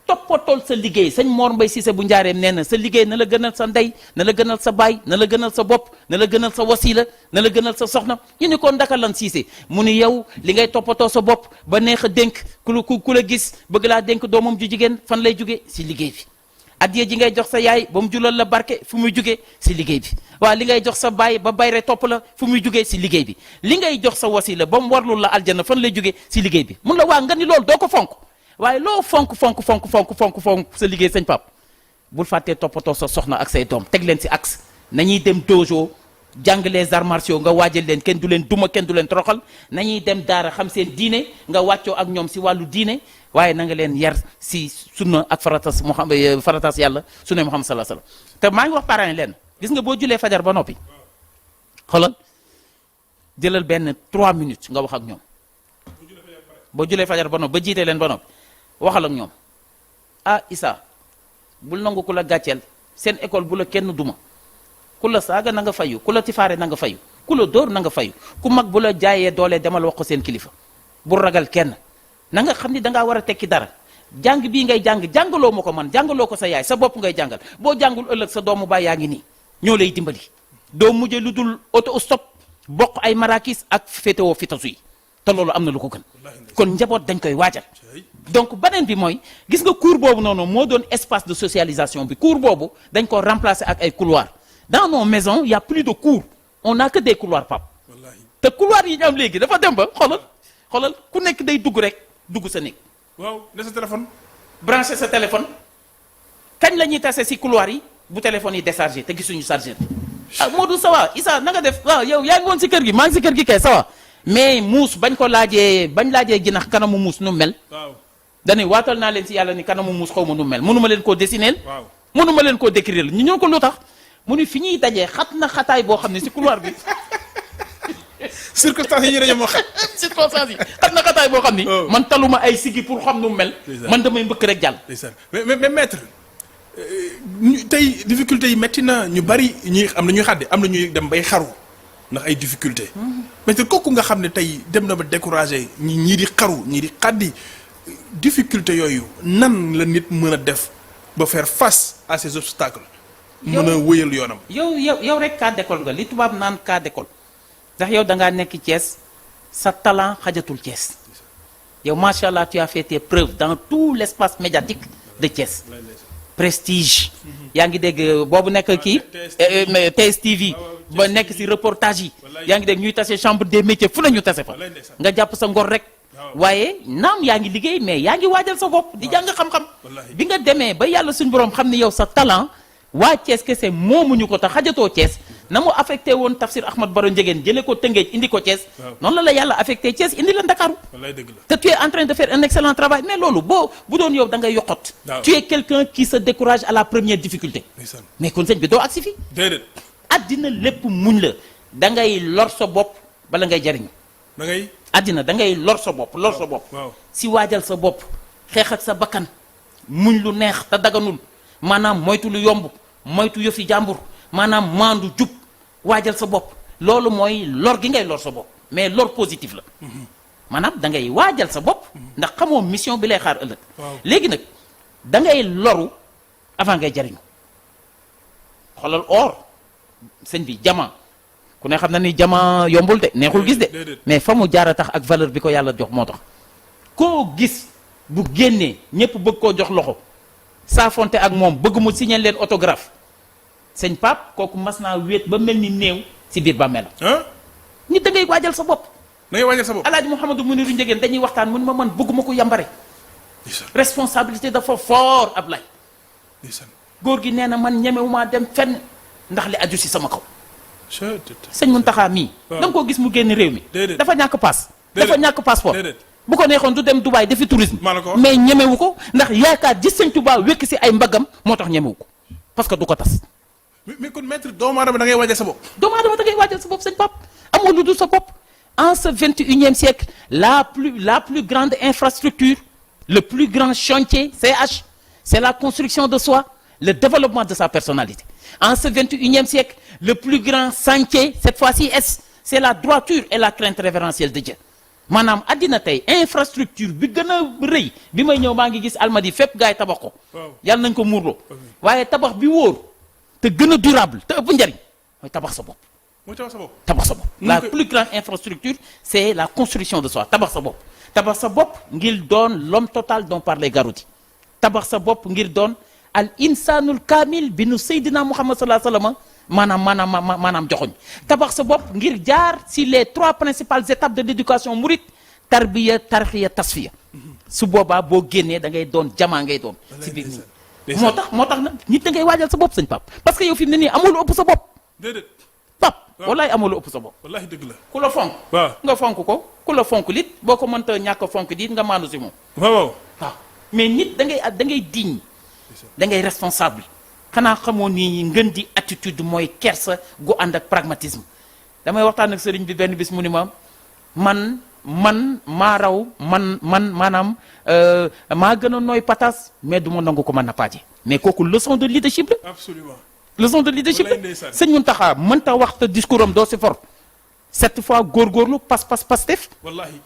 toppatool sa liggéey sëñ Mor Mbaye Cissé bu njaareem nee na sa liggéey na la gënal sa ndey na la gënal sa baay na la gënal sa bopp na la gënal sa wasila na la gënal sa soxna ñu ni ko ndaka lan Cissé mu ni yow li ngay toppatoo sa bopp ba neex a dénk ku la gis bëgg laa dénk doomam ju jigéen fan lay jóge si liggéey bi addiya ji ngay jox sa yaay ba mu julal la barke fu muy jóge si liggéey bi waaw li ngay jox sa baay ba bayre topp la fu muy jóge si liggéey bi li ngay jox sa wasila ba mu warlul la aljana fan lay jóge si liggéey bi mun la waa nga ni loolu doo ko fonk waaye loo fonk sa liggéey sëñ Pape bul fàttee toppatoo sa soxna ak say doom teg leen si axe nañuy dem dojo jàng les arts martiaux nga waajal leen kenn du leen duma kenn du leen toroxal nañuy dem daara xam seen diine nga wàccoo ak ñoom si wàllu diine waaye na nga leen yar si sunna ak faratas Muhammad faratas yàlla sunna Muhammad sallallahu alayhi wasallam te maa ngi wax parents yi leen gis nga boo julee fajar ba noppi xoolal jëlal benn 3 minutes nga wax ak ñoom boo julee fajar ba noppi ba jiitee leen ba noppi waxal ak ñoom ah Issa bul nangu ku la gàcceel seen école bu la kenn duma ku la saaga na nga fayu ku la tifaare na nga fayu ku la dóor na nga fayu ku mag bu la jaayee doole demal wax ko seen kilifa bu ragal kenn na nga xam ni dangaa war a tekki dara jàng bii ngay jàngaloo ma ko man jàngaloo ko sa yaay sa bopp ngay jàngal boo jàngul ëllëg sa doomu baay yaa ngi nii ñoo lay dimbali doo mujje lu dul auto stop bokk ay marakis ak féetewoo fitasu yi te loolu am na lu ko gën kon njaboot dañ koy waajal donc beneen bi mooy gis nga cours boobu noonu moo doon espace de socialisation bi cours boobu dañ ko remplacer ak ay couloirs dans nos maisons il y a plus de cours on n'a que des couloirs pap te couloirs yi ñu am léegi dafa dem ba xoolal ku nekk day dugg rek dugg sa néeg waaw ne sa téléphone branché sa téléphone kañ la ñuy tase si couloir yi bu téléphone yi déchargé te gisuñu chargeur ah Modou sawa Issa na nga def waaw yow yaa ngi woon si kër gi maa ngi si kër gi kay sawa mais muus bañ laajee ginax kanamu muus nu mel waaw dañuy waatal naa leen si yàlla ni kanamu muus xaw ma nu mel mënuma leen koo dessiner waaw mënuma leen koo décrire ñu ñëw ko lu tax mu ni fi ñuy dajee xat na xataay boo xam ne si couloir bi circonstances yi ñu dañoo moo xat circonstances yi xat na xataay boo xam ni man taluma ay sigi pour xam nu mel man damay mbëkk rek jàll mais maître tey difficulté yi métti na ñu bari ñi am na ñuy xàddi am na ñuy dem bay xaru ndax ay difficulté maître kooku nga xam ne tey dem na ba découragé ñii di xaru ñii di xàddi difficulté yooyu nan la nit mën a def ba faire face à ces obstacles mën a wëyal yoonam yow rek cas d'école nga li tubaab naan cas d'école ndax yow da ngaa nekk Thiès sa talent xajatul Thiès yow macha allah tu as fait tes preuves dans tout l'espace médiatique de Thiès prestige yaa ngi dégg boobu nekk kii TSTV ba nekk ci reportage yi yaa ngi dégg ñuy tase chambre des métiers fu la ñu tase fa nga jàpp sa ngor rek waaye naam yaa ngi liggéey mais yaa ngi waajal sa bopp di jàng xam-xam bi nga demee ba yàlla suñu borom xam ne yow sa talent waa Thiès kese moomuñu ko te xajatoo Thiès na mu affecté woon Tafsir Ahmad Baro Ndiéguène jëlee ko Tëngéej indi ko Thiès noonu la yàlla affecté Thiès indi la Ndakaaru te tu es en train de faire un excellent travail mais loolu bu doon yow da ngay yokkot tu es quelqu'un qui se décourage à la première difficulté mais kon sëñ bi doo agsi fi addina lépp muñ la da ngay lor sa bopp bala ngay jariñu addina da ngay lor sa bopp si waajal sa bopp xeex ak sa bakkan muñ lu neex te daganul maanaam moytu lu yomb moytu yëfi jàmbur maanaam maandu jub waajal sa bopp loolu mooy lor gi ngay lor sa bopp mais lor positif la maanaam da ngay waajal sa bopp ndax xamoo mission bi lay xaar ëllëg léegi nag da ngay loru avant ngay jariñu xoolal or sëñ bi jama ku ne xam na ni jama yombul de neexul gis de mais fa mu jaar a tax ak valeur bi ko yàlla jox moo tax koo gis bu génnee ñëpp bëgg koo jox loxo saafonte ak moom bëgg mu signer leen autographe sëñ Pape kooku mas naa wéet ba mel ni néew si biir bàmmeelam nit da ngay waajal sa bopp da ngay waajal sa bopp Alaaji Mouhamadou Mouniru Ndiéguène dañuy waxtaan mu ni ma man bëgguma ko yambare responsabilité dafa fort Ablaye góor gi nee na man ñemewumaa dem fenn ndax li aju si sama kaw sëñ Mountakha mii da nga koo gis mu génn réew mi dafa ñàkk paas dafa ñàkk passeport bu ko neexoon du dem Dubaï defi tourisme mais ñemewu ko ndax yaakaar gis sëñ Tuubaa wékk si ay mbagam moo tax ñemewu ko parce que du ko tas mais kon maître doomu aadama da ngay waajal sa bopp doomu aadama da ngay waajal sa bopp sëñ Pape amoo lu dul sa bopp en ce 21e siècle la plus grande infrastructure le plus grand chantier CH c'est la construction de soi le développement de sa personnalité en ce 21e siècle le plus grand chantier cette fois-ci c'est la droiture et la crainte révérentielle de Dieu maanaam addina tey infrastructure bi gën a rëy bi may ñëw maa ngi gis almadi fépp gars yi tabax ko yàlla nañ ko muurloo waaye tabax bi wóor te gën a durable te ëpp njariñ mooy tabax sa bopp tabax sa bopp la plus grande infrastructure c'est la construction de soi tabax sa bopp ngir doon l'homme total dont parlait Garoudi tabax sa bopp ngir doon al insanul kamil bi nu Seydina Muhammad sallallahu alayhi wa sallam maanaam joxoñ tabax sa bopp ngir jaar si les 3 principales étapes de l'éducation mouride tarbiya tarxiya tasfiya su boobaa boo génnee da ngay doon jamaa ngay doon si biir nii moo tax nag nit da ngay waajal sa bopp sëñ Pape parce que yow fi mu ne nii amul lu ëpp sa bopp Pape wallaay amul lu ëpp sa bopp. wallaahi dëgg la. ku la fonk. waaw nga fonk ko ku la fonk lit boo ko mënta ñàkk a fonk dit nga maandu si moom. waaw. waaw mais nit da ngay digne da ngay responsable xanaa xamoo ni ngën di attitude mooy kersa gu ànd ak pragmatisme damay waxtaan ak sëriñ bi benn bis mu ni ma man maa raw maanaam maa gën a nooy patas mais du ma nangu ko ma nappaaje mais kooku leçon de leadership la. absolument. leçon de leadership la sëñ Mountakha mënta wax te discours am doo si for cette fois góorgóorlu pas-pas wallaahi.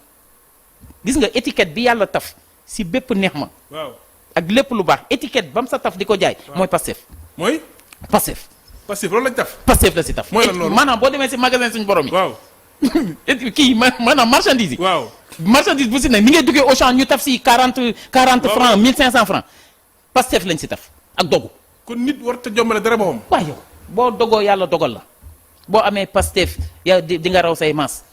gis nga étiquette bi yàlla taf si bépp neex ma. waaw. ak lépp lu baax étiquette ba mu sa taf di ko jaay. mooy Pastef. mooy. Pastef. Pastef loolu lañ taf. Pastef la si taf. mooy lan loolu maanaam boo demee si magasin suñu borom yi. waaw. kii maanaam marchandise yi. waaw. marchandise bu si ne ni ngay duggee Auchan ñu taf si 40 francs 1500 francs Pastef lañ si taf ak dogu. kon nit warut a jombale dara boppam. waaw yow boo dogoo yàlla dogal la boo amee Pastef yow di nga raw say maas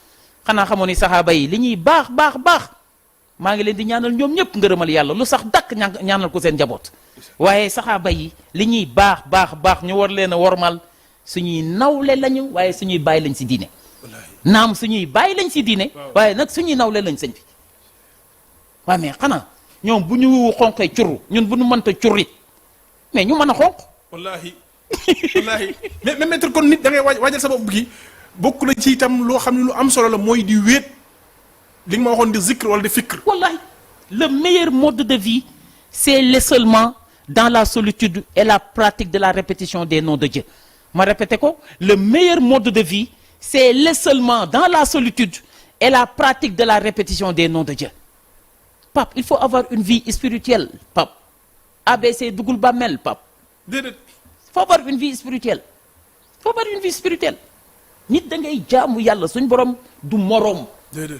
xanaa xamoon ni saxaaba yi li ñuy baax maa ngi leen di ñaanal ñoom ñëpp ngërëmal yàlla lu sax dakk ñaanal ko seen njaboot waaye saxaaba yi li ñuy baax ñu war leen a wormal suñuy nawle lañu waaye suñuy bàyyi lañ si diine naam suñuy bàyyi lañ si diine waaye nag suñuy nawle lañ sëñ bi waaye mais xanaa ñoom bu ñu xonqee curru ñun bu ñu mënta currit mais ñu mën a xonq wallaahi wallaahi mais maître kon nit da ngay waajal sa bopp gi bokk na ci itam loo xam ne lu am solo la mooy di wéet li nga ma waxoon di zikr wala di fikr. wallahi le meilleur mode de vie c'est l'isolement dans la solitude et la pratique de la répétition des noms de Dieu ma répété ko le meilleur mode de vie c'est l'isolement dans la solitude et la pratique de la répétition des noms de Dieu Pape il faut avoir une vie spirituelle Pape ABC dugul bàmmeel Pape déedéet. il faut avoir une vie spirituelle nit da ngay jaamu yàlla suñ borom du moroom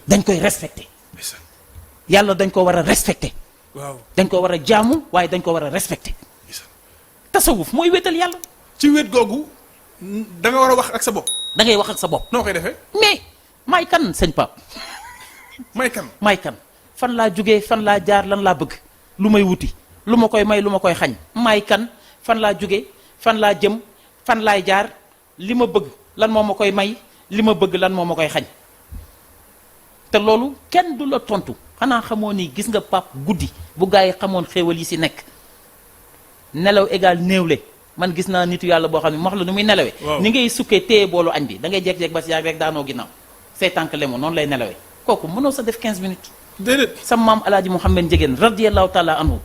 dañ koy respecté yàlla dañ ko war a respecté waaw dañ ko war a jaamu waaye dañ ko war a respecté tasawuf mooy wéetal yàlla ci wéet googu da nga war a wax ak sa bopp da ngay wax ak sa bopp noo koy defee mais maay kan sëñ Pape maay kan fan laa jógee fan laa jaar lan laa bëgg lu may wuti lu ma koy may lu ma koy xañ maay kan fan laa jógee fan laa jëm fan laay jaar li ma bëgg lan moo ma koy may li ma bëgg lan moo ma koy xañ te loolu kenn du la tontu xanaa xamoo ni gis nga Pape guddi bu gaa yi xamoon xéewal yi si nekk nelaw égal néewle man gis naa nitu yàlla boo xam ne wax la nu muy nelawee ni ngay sukkee téye boolu añ bi da ngay jekk-jekk ba si yaag rek daanoo ginnaaw say tànk lemo noonu lay nelawee kooku mënoo sa def 15 minutes déedéet sa maam alaaji Mouhamed Ndiéguène radiyallahu taala anhu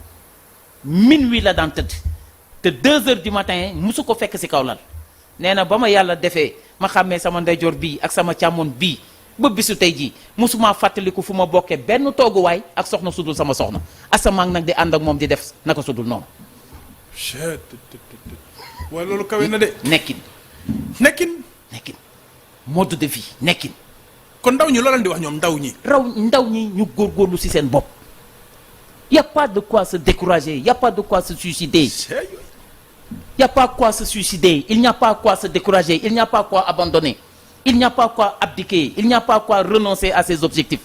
minuit la daan tëdd te 2 heures du matin musu ko fekk si kaw lal nee na ba ma yàlla defee ma xàmmee sama ndeyjoor bii ak sama càmmoon bii ba bisu tey jii musuma fàttaliku fu ma bokkee benn tooguwaay ak soxna sudul sama soxna asamaan nag di ànd ak moom di def naka sudul noonu waaye loolu kawe na de nekkin mode de vie nekkin kon ndaw ñi loo leen di wax ñoom ndaw ñi ñu góorgóorlu ci seen bopp y a pas de quoi se décourager y a pas de quoi se suicider y a pas quoi se suicider il n'y a pas quoi se décourager il n'y a pas quoi abandonner il n'y a pas quoi abdiquer il n'y a pas quoi renoncer à ses objectifs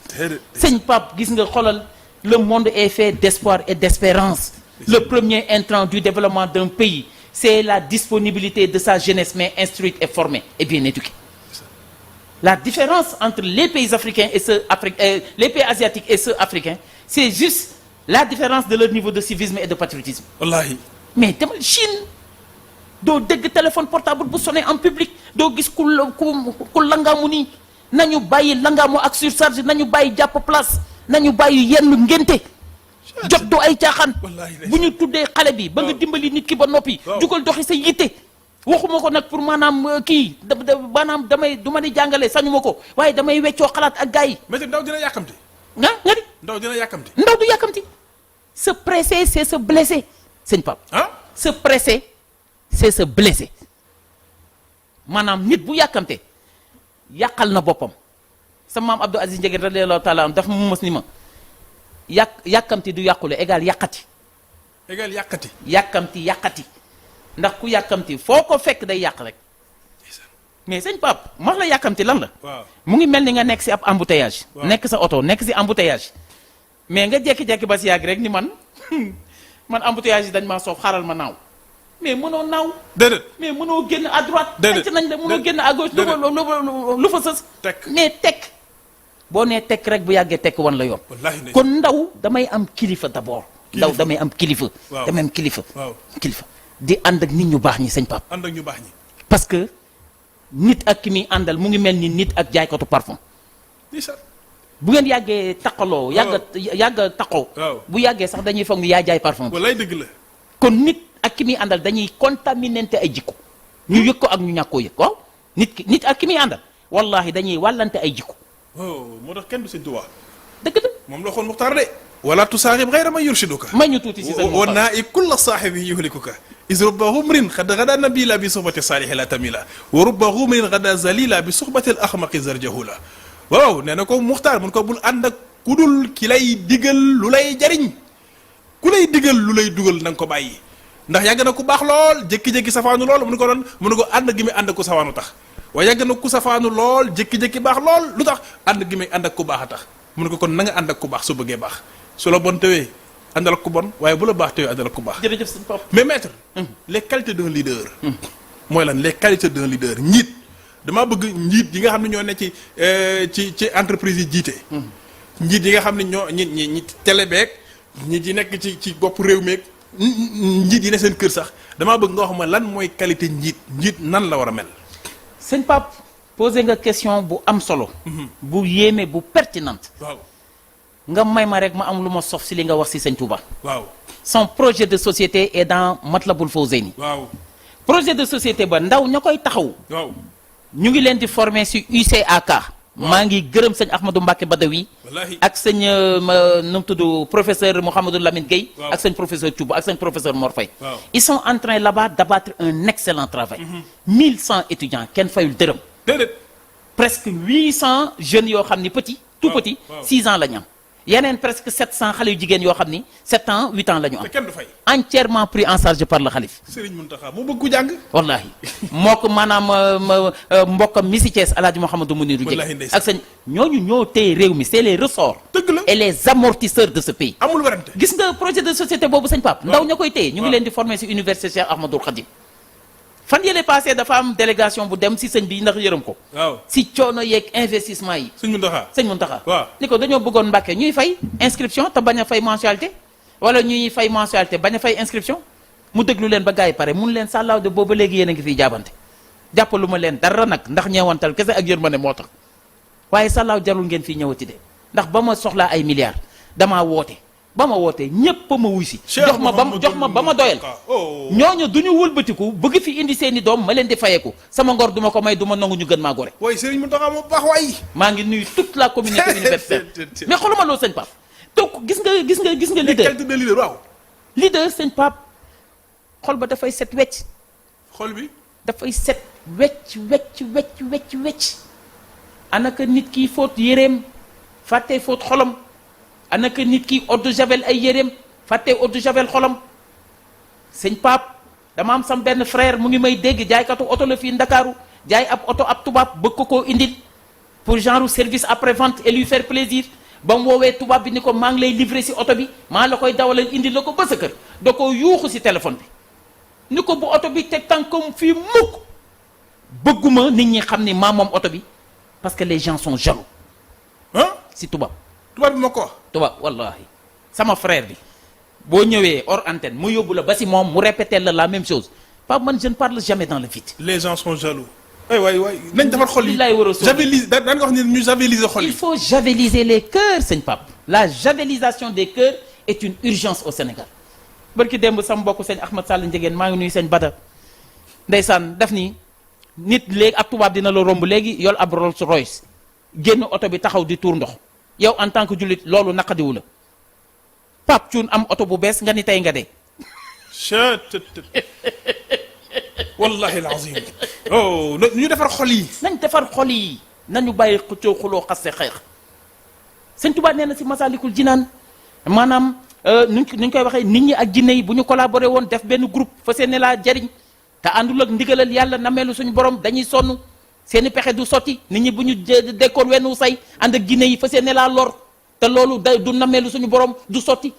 sëñ Pape gis nga xoolal le monde est fait d'espoir et d'espérance le premier intrant du développement d'un pays c'est la disponibilité de sa jeunesse mais instruite et formée et bien éduquée la différence entre les pays africains et les pays asiatiques et ceux africains c'est juste la différence de leur niveau de civisme et de patriotisme wallahi mais demal Chine doo dégg téléphone portable bu sonné en public doo gis ku langaamu nii nañu bàyyi langaamu ak surcharge nañu bàyyi jàpp place nañu bàyyi yenn ngénte jot du ay caaxaan bu ñu tuddee xale bi ba nga dimbali nit ki ba noppi jugal doxi sa yitte waxuma ko nag pour maanaam kii maanaam du ma di jàngale sañu ma ko waaye damay weccoo xalaat ak gars yi mais ndaw dina yàkkamti nga di ndaw dina yàkkamti ndaw du yàkkamti se presser c'est se blesser sëñ Pape se presser c'est se blesser maanaam nit bu yàkkamte yàqal na boppam sa maam Abdou Aziz Ndiéguène radiyallahu taala an dafa mu mës ni ma yàkkamti du yàqule égal yàqati yàqati ndax ku yàkkamti foo ko fekk day yàq rek mais sëñ Pape max la yàkkamti lan la mu ngi mel ni nga nekk si ab embouteillage nekk sa oto nekk si embouteillage mais nga jekki-jekki ba si yàgg rek ni man embouteillage yi dañ maa soof xaaral ma naaw mais mënoo naaw. déedéet mais mënoo génn à droite. déedéet fecc nañ la mënoo génn à gauche. lu fa sës. tekk mais tekk boo nee tekk rek bu yàggee tekk wan la yoon. wallaahi kon ndaw damay am kilifa d'abord. ndaw damay am kilifa. waaw damay am kilifa. waaw kilifa di ànd ak nit ñu baax ñi sëñ Pape. ànd ak ñu baax ñi. parce que nit ak ki muy àndal mu ngi mel ni nit ak jaaykatu parfum. bu ngeen yàggee taqaloo. yàgg taqoo. bu yàggee sax dañuy foog ni yaa jaay parfum. wallaay dëgg la. kon nit ak ki muy àndal dañuy contaminante ay jikko. ñu yëg ko ak ñu ñàkk koo yëg waaw. nit ak ki muy àndal wallahi dañuy wàllante ay jikko. moo tax kenn du sëñ Tuubaa. dëgg la moom la xoon Muxtaar de. wala tusaaxib xayra man yurshiduka. may ñu tuuti si sëñ wa naa i kulla saaxibi yuhlikuka. is rubba humrin xad gada nabila bi suxbati saalihi la tamila wa rubba humrin gada zalila bi suxbati al axmaqi zarjahula. waaw nee na ko Muxtaar mun ko bul ànd ak ku dul ki lay digal lu lay jariñ ku lay digal lu lay dugal na nga ko bàyyi ndax yàgg na ku baax lool jékki-jékki safaanu lool mu ne ko ànd gi muy ànd ak ku safaanu tax waaye yàgg na ku safaanu lool jékki-jékki baax lool lu tax ànd gi muy ànd ak ku baax a tax mu ne ko kon na nga ànd ak ku baax su bëggee baax su la bon tewee àndal ak ku bon waaye bu la baax tewee àndal ak ku baax. jërëjëf sëñ Pape. mais maître les qualités d'un leader. mooy lan les qualités d'un leader njiit damaa bëgg njiit yi nga xam ne ñoo ne ci entreprise yi jiite. njiit yi nga xam ne ñi télé beeg njiit yi nekk ci bopp réew meeg njiit yi ne seen kër sax damaa bëgg nga wax ma lan mooy qualité njiit nan la war a mel. sëñ Pape posé nga question bu am solo. bu yéeme bu pertinente. waaw nga may ma rek ma am lu ma sof si li nga wax si sëñ Touba. waaw son projet de société est dans Matlabul Fawzeyni. waaw projet de société ba ndaw ña koy taxaw. waaw ñu ngi leen di former si UCAK. maa ngi gërëm sëñ Ahmadou Mbacke Badawi. wallaahi ak sëñ nu mu tudd professeur Mouhamadou Lamine Gueye. waaw ak sëñ professeur Thioub ak sëñ professeur Mor Faye. waaw ils sont en train là-bas d'abattre un excellent travail. 1100 étudiants kenn fayul dërëm. déedéet. presque 800 jeunes yoo xam ni petit. tout petit 6 ans la ñu am. yeneen presque 700 xale yu jigéen yoo xam ni 7 ans 8 ans la ñu am. te kenn du fay. entièrement pris en charge par le xalif. Serigne Mountakha moo bëgg ku jàng. wallahi moo ko maanaam mbokkam mi si Thiès El Hadj Mouhamadou Mounirou wallahi Dieng ndeysaan. ak sëñ ñooñu ñoo téye réew mi c'est les ressorts. dëgg la et les amortisseurs de ce pays. amul werante. gis nga projet de société boobu sëñ Pape. ndaw ña koy téye ñu ngi waaw. leen di former si université Cheikh Ahmadoul Khadim. fan yële passé dafa am délégation bu dem si sëñ bi ndax yërëm ko. waaw si coono yeeg investissement yi. Serigne Mountakha. sëñ Mountakha. waaw. ni ko dañoo bëggoon Mbàkke ñuy fay inscription te bañ a fay mensualité wala ñuy fay mensualité bañ a fay inscription mu déglu leen ba gars yi pare mun leen sàllaaw de booba léegi yéen a ngi fiy jaabante jàppalu ma leen dara nag ndax ñeewantal kese ak yërmande moo tax waaye sàllaaw jarul ngeen fii ñëwati de ndax ba ma soxlaa ay milliards damaa woote ba ma wootee ñépp a ma wuy si jox ma ba ma doyal ñooñu du ñu wëlbatiku bëgg fi indi seeni doom ma leen di fayeeku sama ngor duma ko may duma nangu ñu gën maa gore waaye Serigne Mountakha moo baax waay. maa ngi nuyu toute la communauté universitaire mais xooluma loolu sëñ Pape donc gis nga les leader qualités de leader waaw. leader sëñ Pape xol ba dafay set wecc xol bi. dafay set wecc anaka nit ki fóot yéreem fàttee fóot xolam anaka nit ki eau de javel ay yéreem fàttee eau de javel xolam sëñ Pape dama am sam benn frère mu ngi may dégg jaaykatu oto la fii Ndakaaru jaay ab oto ab tubaab bëgg ko koo indil pour genre service après vente et lui faire plaisir ba mu woowee tubaab bi ni ko maa ngi lay livrer si oto bi maa la koy dawalal indil la ko ba sa kër da ko yuuxu si téléphone bi ni ko bu oto bi teg tànkam fii mukk bëgguma nit ñi xam ni maa moom oto bi parce que les gens sont jaloux ah si tubaab tubaab bi moo ko wax. tubaab wallahi sama frère bi boo ñëwee hors antenne mu yóbbu la ba si moom mu répéter la même chose Pape man je ne parle jamais dans le vide. les gens sont jaloux. waay nañ defar xol yi. Billaay war a sóob. javelise daan nga wax ni ñu javeliser xol il yi. faut javeliser les cœurs sëñ Pape la javelisation des cœurs est une urgence au Sénégal barki démb sama mbokk sëñ Ahmad Sall Njegéen maa ngi nuyu sëñ Bada ndeysaan daf ni nit léegi ak tubaab dina la romb léegi yor ab Rolls Royce génn oto bi taxaw di tuur ndox yow en tant que jullit loolu naqadiwu la Pape Thioune am oto bu bees nga ni tey nga dee wallahi alazim. ñu defar xol yi. nañ defar xol yi nañu bàyyi xëccoo xuloo xaste xeex sëñ Tuubaa nee na si Masaalikul Jinaan maanaam nuñ koy waxee nit ñi ak jinne yi bu ñu collaboré woon def benn groupe fa seeni laa jariñ te àndul ak ndigalal yàlla nameelu suñu borom dañuy sonn seeni pexe du sotti nit ñi bu ñu dekkoon wenn say ànd ak jinne yi fa seeni laa lor te loolu day du nameelu suñu borom du sotti.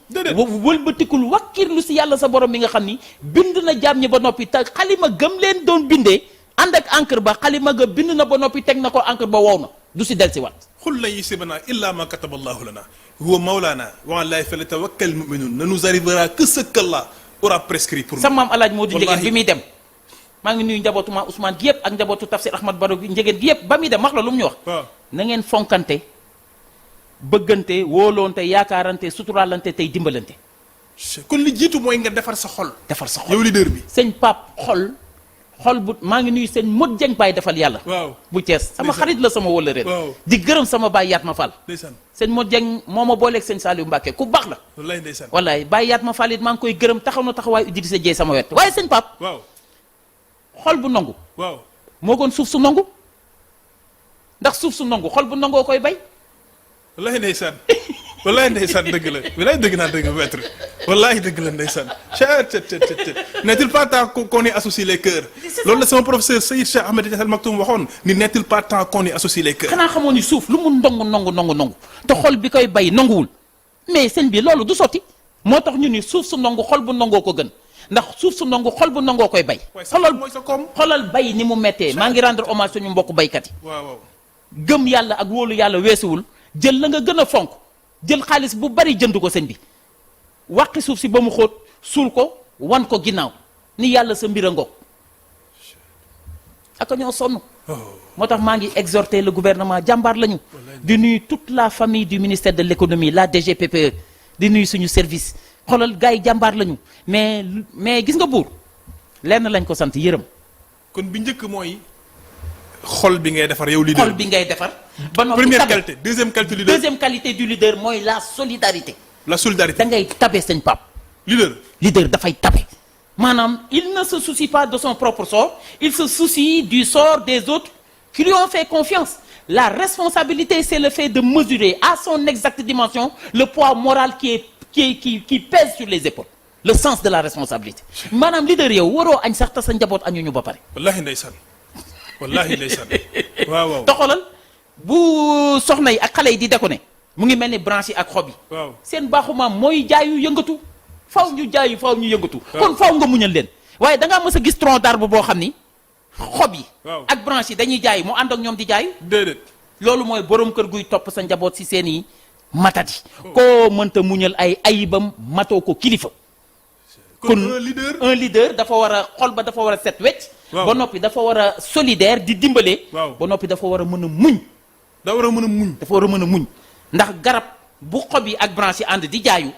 wëlbatikul wakkirlu si yàlla sa borom mi nga xam ni bind na jaam ñi ba noppi te xalima gëm leen doon bindee ànd ak encre ba xalima ga bind na ba noppi teg na ko encre ba wow na du si del si wat xul lan yusibana illa ma kataba allahu lana huwa mawlana wa ala llahi falyatawakkal mu'minun ne nous arrivera que ce qu'Allah aura prescrit pour nous. sa maam alaaj moo di njegéen bi muy dem maa ngi nuyu njabootu maa Ousmane gi yëpp ak njabootu Tafsir Ahmad Baro gi njegéen gi yëpp ba muy dem wax la lu mu ñu wax na ngeen fonkante bëggante wóoloonte yaakaarante suturaalante tey dimbalante. kon li jiitu mooy nga defar sa xol. defar sa xol yow leader bi. sëñ Pape xol bu maa ngi nuyu sëñ Modou Dieng Baye defal yàlla. waaw bu Thiès sama xarit la sama wóllëre. waaw di gërëm sama baay yaat ma Fall. ndeysaan sëñ Modou Dieng moo ma booleeg sëñ Saliou Mbacke ku baax la. wallaay ndeysaan wallaay baay yaat ma Fall it maa ngi koy gërëm taxaw na taxawaay Idrissa Dieye sama wet waaye sëñ Pape. waaw xol bu nangu. waaw moo gën suuf su nangu ndax suuf su nangu xol bu nangoo koy bay. wallaay ndeysaan wallaay ndeysaan dëgg la wallaay dëgg naa dëgg maître wallaay dëgg la ndeysaan n'est-il pas temps qu'on y associe les cœurs loolu la sama professeur Seyid Cheikh Ahmed Tidiane Al Maktoum waxoon ni n'est-il pas temps qu'on y associe les cœurs. xanaa xamoon ni suuf lu mu nangu te xol bi koy bay nanguwul mais sëñ bi loolu du sotti moo tax ñu ni suuf su nangu xol bu nangoo ko gën ndax suuf su nangu xol bu nangoo koy bay. xolal bay ni mu méttee maa ngi rendre hommage suñu mbokku baykat yi. waaw gëm yàlla ak wóolu yàlla weesuwul jël la nga gën a fonk jël xaalis bu bari jënd ko sëñ bi wàqi suuf si ba mu xóot suul ko wan ko ginnaaw ni yàlla sa mbir a ngoog ak ñoo sonn. moo tax maa ngi exhorter le gouvernement jàmbaar lañu. di nuyu toute la famille du ministère de l'économie la DGPPE di nuyu suñu service xoolal gars yi jàmbaar lañu mais gis nga buur lenn lañ ko sant yërëm. kon bi njëkk mooy. xol bi ngay defar yow leader xol bi ngay defar. ba noppi première qualité deuxième qualité du leader mooy la solidarité. la solidarité da ngay tabe sëñ Pape. leader dafay tabe. maanaam il ne se soucie pas de son propre sort il se soucie du sort des autres qui lui ont fait confiance. La responsabilité c'est le fait de mesurer à son exacte dimension le poids moral qui pèse sur les épaules. Le sens de la responsabilité. maanaam leader yow waroo añ sax te sa njaboot añuñu ba pare. wallaahi ndeysaan. wallahi ndeysaan waaw te xoolal bu soxna yi ak xale yi di déconné mu ngi mel ni branche yi ak xob yi. waaw seen baaxu maam mooy jaayu yëngatu faw ñu jaayu faw ñu yëngatu. kon faw nga muñal leen. waaye da ngaa mës a gis tronc d'arbre boo xam ni xob yi. ak branche yi dañuy jaay mu ànd ak ñoom di jaayu. déedéet. loolu mooy borom kër guy topp sa njaboot si seen i matati. koo mënta muñal ay ayibam matoo ko kilifa. kon un leader dafa war a xol ba dafa war a set wecc. ba noppi dafa war a solidaire di dimbale. ba noppi dafa war a mën a muñ. dafa war a mën a muñ. ndax garab bu xob yi ak branche yi ànd di jaayu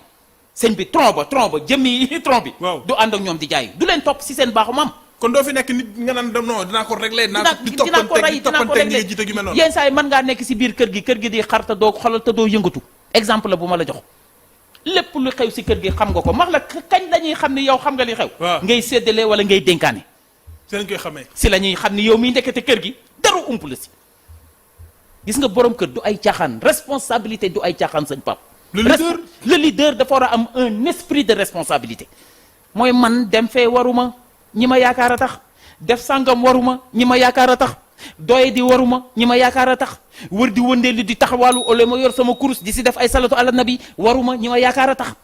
sëñ bi tronc ba jëmmi tronc bi. du ànd ak ñoom di jaayu du leen topp si seen baaxu maam. kon doo fi nekk nit nga naan non dinaa ko régler. dinaa ko rey jiite gi mel noonu. yenn saa yi mën ngaa nekk si biir kër gi di xar te doo xolal te doo yëngatu. exemple la bu ma la jox lépp lu xew si kër gi xam nga ko max la kañ lañuy xam ni yow xam nga li xew. ngay séddale wala ngay dénkaane. si la ñuy xam ni yow miy ndekete kër gi dara ump la si. gis nga borom kër du ay caaxaan responsabilité du ay caaxaan sëñ Pape. le leader dafa war a am un esprit de responsabilité. mooy man dem fee waruma ñi ma yaakaar a tax def sàngam waruma ñi ma yaakaar a tax doye di waruma ñi ma yaakaar a tax wër di wëndeelu di taxawaalu ole ma yor sama kurus di si def ay salatu ala nabi waruma ñi ma yaakaar a tax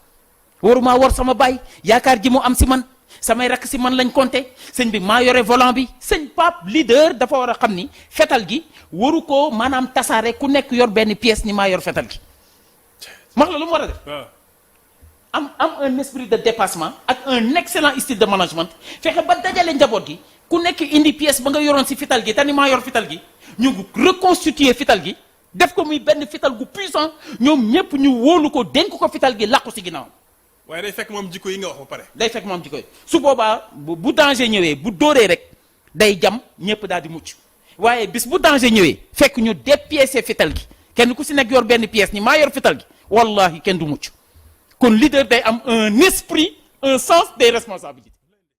waruma war sama baay yaakaar ji mu am si man. samay rakk si man lañ compté sëñ bi maa yore volant bi sëñ Pape leader dafa war a xam ni fetal gi waru ko maanaam tasaare ku nekk yor benn pièce ni maa yor fetal gi max la lu mu war a def am un esprit de dépassement ak un excellent style de management fexe ba dajale njaboot gi ku nekk indi pièce ba nga yoroon si fital gi te ni maa yor fital gi ñu reconstituer fital gi def ko muy benn fital gu puissant ñoom ñépp ñu wóolu ko dénk ko fital gi làqu si ginnaaw. waaye day fekk moom jikko yi nga wax ba pare. day fekk moom jikko yi su boobaa bu danger ñëwee bu dóoree rek day jam ñëpp daal di mucc waaye bis bu danger ñëwee fekk ñu dépiécer fital gi kenn ku si nekk yor benn pièce ni maa yor fital gi wallahi kenn du mucc kon leader day am un esprit un sens des responsabilités.